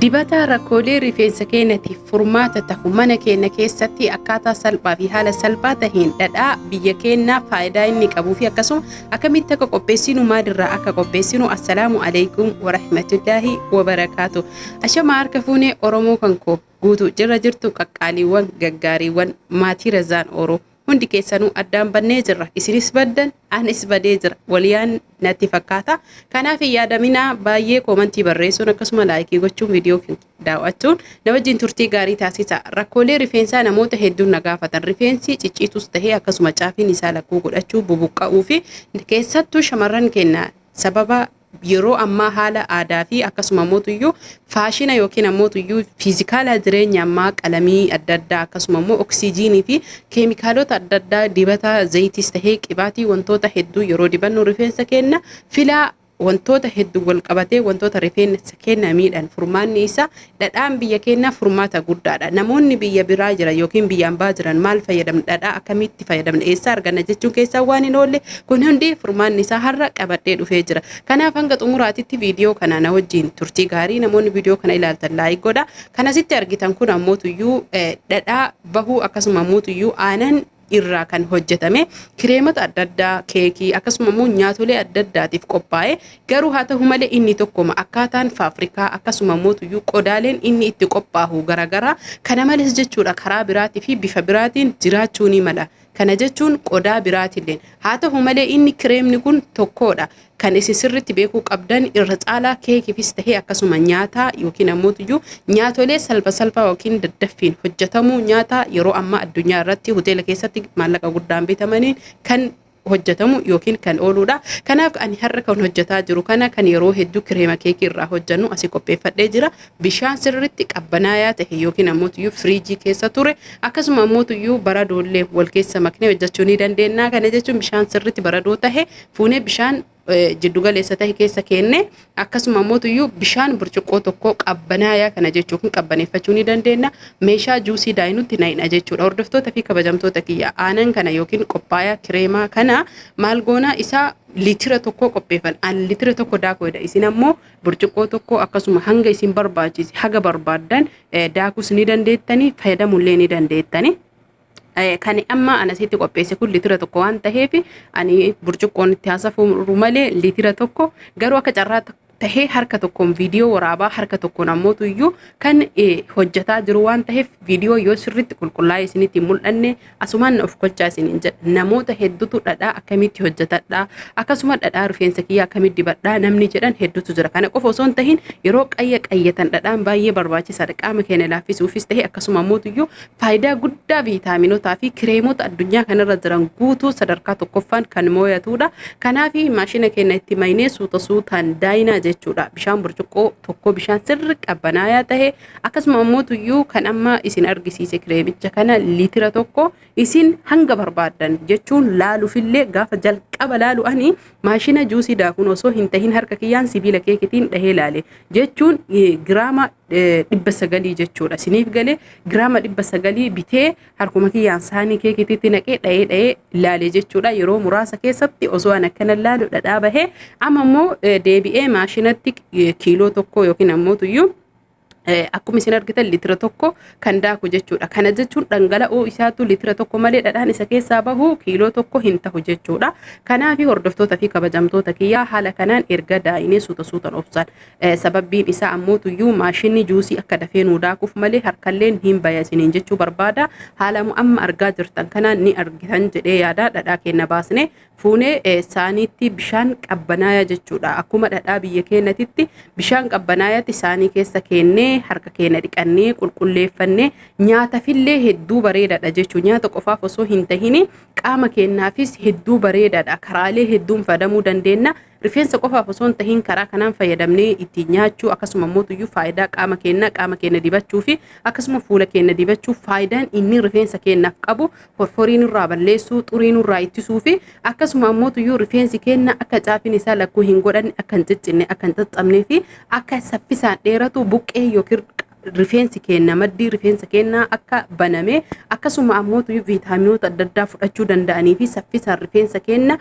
Dibata rakkoolee rifeensa keenyatiif furmaata tahu mana keenya keessatti akkaataa salphaa fi haala salphaa taheen dhadhaa biyya keenyaa faayidaa inni qabuu fi akkasuma akkamitti akka qopheessinu, maalirraa akka qopheessinu. Assalaamu alaikum warahmatullaahi wabarakaatu. Ashama, harka fuunee Oromoo kan koo guutuu jirra jirtu, qaqqaaliiwwan gaggaariiwwan maatii Razaan Oroo hundi keessanuu, addaan bannee jirra. Isinis baddan, anis badee jira, waliyaan natti fakkaata. Kanaaf hin yaadaminaa, baay'ee koomantii barreessuun akkasuma laayikii gochuun, viidiyoo daawwachuun na wajjin turtii gaarii taasisa. Rakkoolee rifeensaa namoota hedduun na gaafatan, rifeensi cicciitus tahee akkasuma caafiin isaa lakkuu godhachuu, bubuqqa'uu fi keessattuu shamarran keenya sababa yeroo ammaa haala aadaa fi akkasuma mootuyyuu faashina yookiin ammootuyyuu fiizikaalaa jireenya ammaa, qalamii adda addaa, akkasuma immoo oksijiinii fi keemikaalota adda addaa, dibata zayitis tahee qibaatii, wantoota hedduu yeroo dibannu rifeensa keenya filaa wantoota hedduu wal qabatee wantoota rifeensa keenya miidhan, furmaanni isaa dhadhaan biyya keenyaa furmaata guddaadha. Namoonni biyya biraa jiran yookiin biyya ambaa jiran maal fayyadamna, dhadhaa akkamitti fayyadamna, eessaa arganna jechuun keessaa waan hin oolle, kun hundi furmaanni isaa har'a qabadhee dhufee jira. Kanaaf hanga xumuraatitti viidiyoo kana na wajjin turtii gaarii. Namoonni viidiyoo kana ilaaltan like godha. Kan asitti argitan kun ammootuyyuu dhadhaa bahuu, akkasuma ammootuyyuu aanan irraa kan hojjetame, kireemota adda addaa, keekii, akkasuma immoo nyaatolee adda addaatiif qophaa'e. Garuu haa ta'u malee inni tokkoma, akkaataan faafrikaa akkasuma mootuyyuu qodaaleen inni itti qophaa'u garaagaraa. Kana malees jechuudha, karaa biraatii fi bifa biraatiin jiraachuu ni mala. Kana jechuun qodaa biraatilleen haa ta'u malee inni kireemni kun tokkodha. Kan isin sirriitti beekuu qabdan, irra caalaa keekiifis tahee akkasuma nyaataa yookiin ammoo nyaatolee salpha salphaa yookiin daddaffiin hojjetamuu, nyaata yeroo ammaa addunyaa irratti hoteela keessatti maallaqa guddaan bitamaniin kan hojjetamu yookiin kan ooludha. Kanaaf ani har'a kan hojjetaa jiru kana, kan yeroo hedduu kireema keekii irraa hojjennu, asii qopheeffadhee jira. Bishaan sirriitti qabbanaayaa ta'e yookiin ammoo firiijii keessa ture, akkasuma ammoo baradoollee wal keessa maknee hojjechuu ni dandeenya. Kana jechuun bishaan sirriitti baradoo tahe fuunee bishaan jiddu galeessa ta'e keessa keenne, akkasuma ammoo bishaan burcuqqoo tokko qabbanaayaa, kana jechuun kun qabbaneeffachuu ni dandeenya. Meeshaa juusii daayinutti nayina jechuudha. Hordoftoota fi kabajamtoota kiyya, aanan kana yookiin qophaayaa kireemaa kana maal goonaa? Isaa liitira 1 qopheeffan. An liitira 1 daakuudha. Isin ammoo burcuqqoo tokko, akkasuma hanga isin barbaachise, haga barbaaddan daakuus ni dandeettanii, fayyadamuullee ni dandeettanii. Kan amma ana asitti qopheesse kun liitira 1 waan ta'eef ani burcuqqoon itti haasafuu malee liitira 1. Garuu akka carraa tahee harka tokkoon viidiyoo waraabaa, harka tokkoon ammootu iyyuu kan hojjetaa jiru waan ta'eef, viidiyoo yoo sirriitti qulqullaa'ee isinitti hin mul'anne asumaan of kolchaa isiniin jedha. Namoota hedduutu dhadhaa akkamitti hojjetadhaa, akkasuma dhadhaa rifeensa kiyyaa akkamitti dibadhaa namni jedhan hedduutu jira. Kana qofa osoo hin tahin yeroo qayya qayyatan dhadhaan baay'ee barbaachisaadha. Qaama keenya laaffisuufis ta'e akkasuma ammootu iyyuu faayidaa guddaa viitaaminotaa fi kireemota addunyaa kanarra jiran guutuu sadarkaa tokkoffaan kan mooyatudha. Kanaaf maashina keenya itti maynee suuta suutaan daayinaa jechuudha. Bishaan burcuqqoo tokko, bishaan sirri qabbanaayaa tahe, akkasuma ammootuyyuu kan amma isin argisiise kireemicha kana liitira 1, isin hanga barbaaddan jechuun laaluufillee gaafa jalqaba laalu ani maashina juusii daakuun osoo hin tahin harka kiyyaan sibiila keekitiin dhahee laale jechuun giraama 900 jechuudha. Isiniif galee? Giraama 900 bitee harkuma kiyyaan saanii keekititti naqee dhahee dhahee laale jechuudha. Yeroo muraasa keessatti osoo an akkana laalu dhadhaa bahee. Amma immoo deebi'ee maashinatti kiiloo 1 yookiin ammoo tuyyuu akkuma isin argitan liitira 1 kan daaku jechuudha. Kana jechuun dhangala'oo isaatu liitira 1 malee dhadhaan isa keessaa bahu kiiloo 1 hin tahu jechuudha. Kanaaf hordoftoota fi kabajamtoota kiyyaa, haala kanaan erga daa'inee suuta suutan obsaan, sababbiin isaa ammoo tuyyuu maashinni juusii akka dafee nuu daakuuf malee harkalleen hin baya isiniin jechuu barbaada. Haala amma argaa jirtan kanaan ni argitan jedhee yaada. Dhadhaa keenya baasne fuunee saaniitti bishaan qabbanaaya jechuudha. Akkuma dhadhaa biyya keenyatitti bishaan qabbanaayatti saanii keessa keennee harka keenya dhiqannee qulqulleeffannee nyaatafillee hedduu bareedaadha jechuudha. Nyaata qofaaf osoo hin tahini qaama keenyaafis hedduu bareedaadha. Karaalee hedduun fayyadamuu dandeenya. Rifeensa qofaaf osoo hin tahin karaa kanaan fayyadamnee ittiin nyaachuu, akkasuma immoo faayidaa qaama keenyaa, qaama keenya dibachuu fi akkasuma fuula keenya dibachuu, faayidaan inni rifeensa keenyaaf qabu forforii nurraa balleessuu, xurii nurraa ittisuu fi akkasuma ammoo rifeensi keenya akka caafiin isaa lakkuu hin godhanne, akka hin ciccinne, akka hin caccabnee fi akka saffisaan dheeratu, buqqee yookiin Rifeensi keenna maddii rifeensa keenyaa akka baname, akkasuma ammoo viitaaminoota adda addaa fudhachuu danda'anii fi saffisaan rifeensa keenna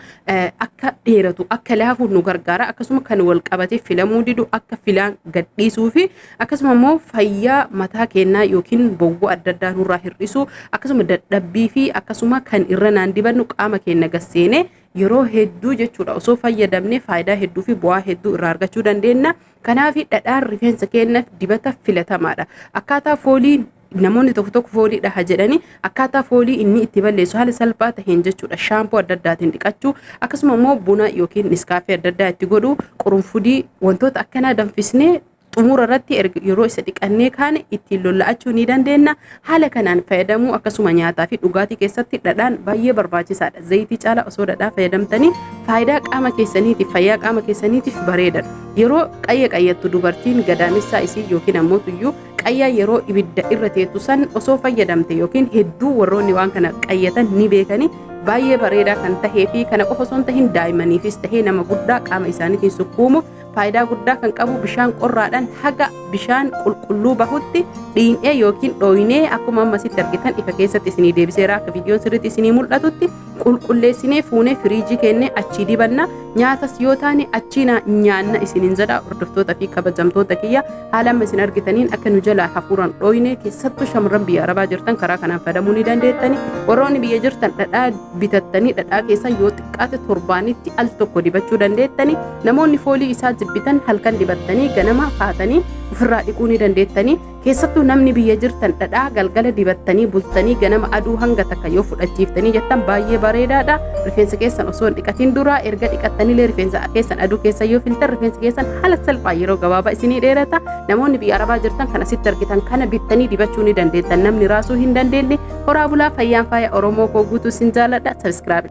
akka dheeratu, akka laafu nu gargaara. Akkasuma kan wal qabatee filamuu didu akka filaan gadhiisuu fi akkasuma immoo fayyaa mataa keenyaa yookiin bowwoo adda addaa nurraa hir'isu, akkasuma dadhabbii fi akkasuma kan irra naan dibannu qaama keenya gasseenee yeroo hedduu jechuudha osoo fayyadamne faayidaa hedduu fi bu'aa hedduu irraa argachuu dandeenya. Kanaaf dhadhaan rifeensa keenyaaf dibata filatamaadha. Akkaataa foolii namoonni tokko tokko foolii dhaha jedhanii, akkaataa foolii inni itti balleessu haala salphaa taheen jechuudha. Shaampoo adda addaatiin dhiqachuu, akkasuma immoo buna yookiin niskaaffee adda addaa itti godhuu, qurunfudii, wantoota akkanaa danfisnee xumura irratti yeroo isa dhiqannee kaane ittiin lolla'achuu ni dandeenya. Haala kanaan fayyadamuu, akkasuma nyaataa fi dhugaatii keessatti dhadhaan baay'ee barbaachisaadha. Zayitii caalaa osoo dhadhaa fayyadamtanii faayidaa qaama keessaniitiif, fayyaa qaama keessaniitiif bareedaadha. Yeroo qayya qayyattu dubartiin gadaamessaa isii yookiin ammoo tuyyuu qayyaa yeroo ibidda irra teettu san osoo fayyadamte, yookiin hedduu warroonni waan kana qayyatan ni beekanii, baay'ee bareedaa kan tahee fi kana qofa osoo hin tahin daa'immaniifis tahee nama guddaa qaama isaaniitiin sukkuumu faayidaa guddaa kan qabu. Bishaan qorraadhaan haga bishaan qulqulluu bahutti dhiinee yookiin dhooynee, akkuma ammasitti argitan ifa keessatti isinii deebiseera, akka viidiyoon sirriitti isinii mul'atutti qulqulleessinee fuunee firiijii kennee achii dibanna. Nyaatas yoo taane achii nyaanna isiniin jedha. Hordoftoota fi kabajamtoota kiyya, haala amma isin argitaniin akka nu jalaa hafuuran dhooyne, keessattuu shamarran biyya arabaa jirtan karaa kanaan fayyadamuu ni dandeettani. Warroonni biyya jirtan dhadhaa bitattanii dhadhaa keessa yoo xiqqaate torbaanitti al tokko dibachuu dandeettani. Namoonni foolii isaa jibbitan halkan dibattanii ganama kaatanii ofirraa dhiquu ni dandeettani. Keessattuu namni biyya jirtan dhadhaa galgala dibattanii bultanii ganama aduu hanga takka yoo fudhachiiftanii jettan baay'ee bareedaadha. Rifeensa keessan osoo hin dhiqatin dura, erga dhiqattanillee rifeensa keessan aduu keessa yoo filtan rifeensa keessan haala salphaa yeroo gabaabaa isinii dheerata. Namoonni biyya arabaa jirtan kan asitti argitan kana bittanii dibachuu ni dandeettan. Namni raasuu hin dandeenye horaa bulaa, fayyaan faaya. Oromoo koo guutuu sin jaaladha. Subscribe.